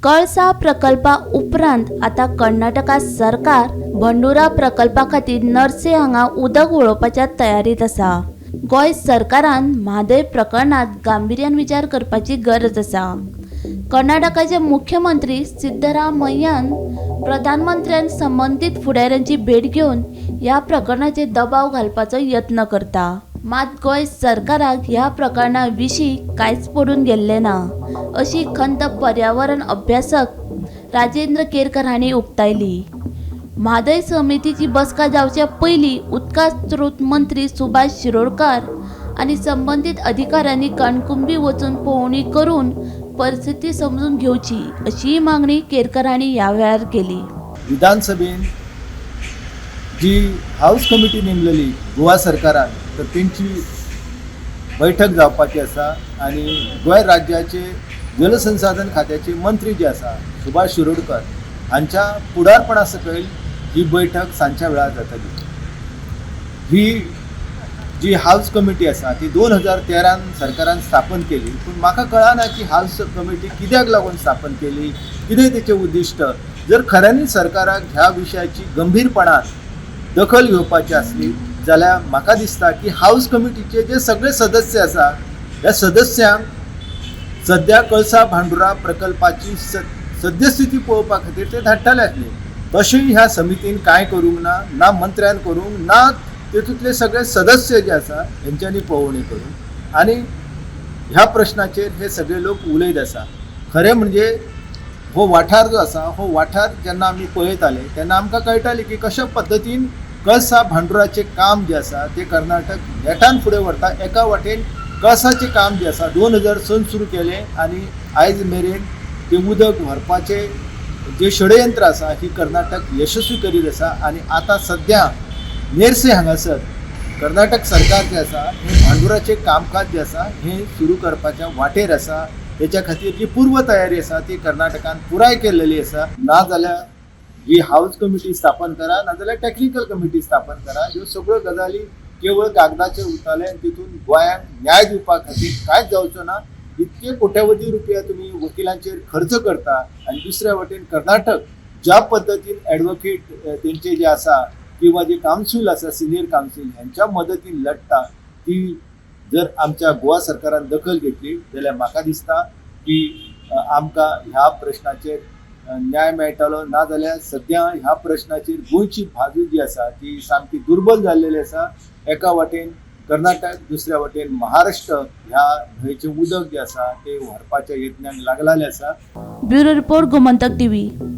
कळसा प्रकल्पा उपरांत आतां कर्नाटका सरकार भंडुरा प्रकल्पा खातीर नर्से हांगा उदक वळोवपाच्या तयारीत आसा. गोंय सरकारान म्हादय प्रकरणात गांभिर्यान विचार करपाची गरज आसा. कर्नाटकाचे मुख्यमंत्री सिद्धरामय्यान प्रधानमंत्र्यान संबंदीत फुडाऱ्यांची भेट घेवन ह्या प्रकरणाचेर दबाव घालपाचो यत्न करता. मात गोंय सरकाराक ह्या प्रकरणा विशीं कांयच पडून गेल्लें ना, अशी खंत पर्यावरण अभ्यासक राजेंद्र केरकर हांणी उक्तायली. म्हादय समितीची बसका जावचे पयलीं उदका स्रोत मंत्री सुभाष शिरोडकार आनी संबंदीत अधिकाऱ्यांनी कणकुंबी वचून पळोवणी करून परिस्थिती समजून घेवची, अशीय मागणी केरकर हांणी ह्या वेळार केली. विधानसभेन जी हावस कमिटी नेमलेली गोवा सरकारान, तर तेंची बैठक जावपाची आसा आनी गोंय राज्याचे जलसंसाधन खात्याचे मंत्री जे आसा सुभाष शिरोडकर हांच्या फुडारपणा सकयल ही बैठक सांजच्या वेळार जातली. ही जी हावस कमिटी आसा ती 2013 सरकारान स्थापन केली, पूण म्हाका कळना की हावस कमिटी कित्याक लागून स्थापन केली, कितें तेचें उद्दिश्ट. जर खऱ्यांनी सरकाराक ह्या विशयाची गंभीरपणान दखल घेवपाची आसली जाल्यार म्हाका दिसता की हावस कमिटीचे जे सगळे सदस्य आसा, ह्या सदस्यांक सद्या कळसा भांडुरा प्रकल्पाची सद्यस्थिती पळोवपा खातीर ते धाडटले आसले. तशें ह्या समितीन कांय करूंक ना, ना मंत्र्यान करूंक ना, तेतूंतले सगळे सदस्य जे आसा हेंच्यांनी पळोवणी करूंक आनी ह्या प्रश्नाचेर हे सगळे लोक उलयत आसा. खरें म्हणजे हो वाठार जो आसा, हो वाठार जेन्ना आमी पळयताले तेन्ना आमकां कळटालें की कशा पद्दतीन कळसा भांडुराचें काम जें आसा तें कर्नाटक नेटान फुडें व्हरता. एका वाटेन कळसाचें काम जें आसा 2000 सन सुरू केलें आनी आयज मेरेन तें उदक व्हरपाचें जें षडयंत्र आसा ही कर्नाटक यशस्वी करीत आसा. आनी आतां सद्या नेरसे हांगासर कर्नाटक सरकार जें आसा हें भांडुराचें कामकाज जें आसा हें सुरू करपाच्या वाटेर आसा. तेच्या खातीर जी पूर्व तयारी आसा ती कर्नाटकान पुराय केल्लेली आसा. ना जाल्यार ही हावस कमिटी स्थापन करा, नाजाल्यार टॅक्निकल कमिटी स्थापन करा. ह्यो सगळ्यो गजाली केवळ कागदाचेर उरताले आनी तितून गोंयांक न्याय दिवपा खातीर कांयच जावचो ना. इतके कोट्यावधी रुपया तुमी वकिलांचेर खर्च करता आनी दुसऱ्या वटेन कर्नाटक ज्या पद्दतीन एडवोकेट तेंचे जे आसा किंवा जे कावन्सील आसा, सिनियर कावन्सील ह्यांच्या मदतीन लडटा, ती जर आमच्या गोवा सरकारान दखल घेतली जाल्यार म्हाका दिसता की आमकां ह्या प्रश्नाचेर न्याय मेळटलो. ना जाल्यार सद्या ह्या प्रश्नाचेर गोंयची बाजू जी आसा ती सामकी दुर्बल जाल्लेली आसा. एका वाटेन कर्नाटक, दुसऱ्या वाटेन महाराष्ट्र ह्या न्हंयचें उदक जें आसा तें व्हरपाच्या यत्नांक लागलेलें आसा. Bureau report, Gomantak TV.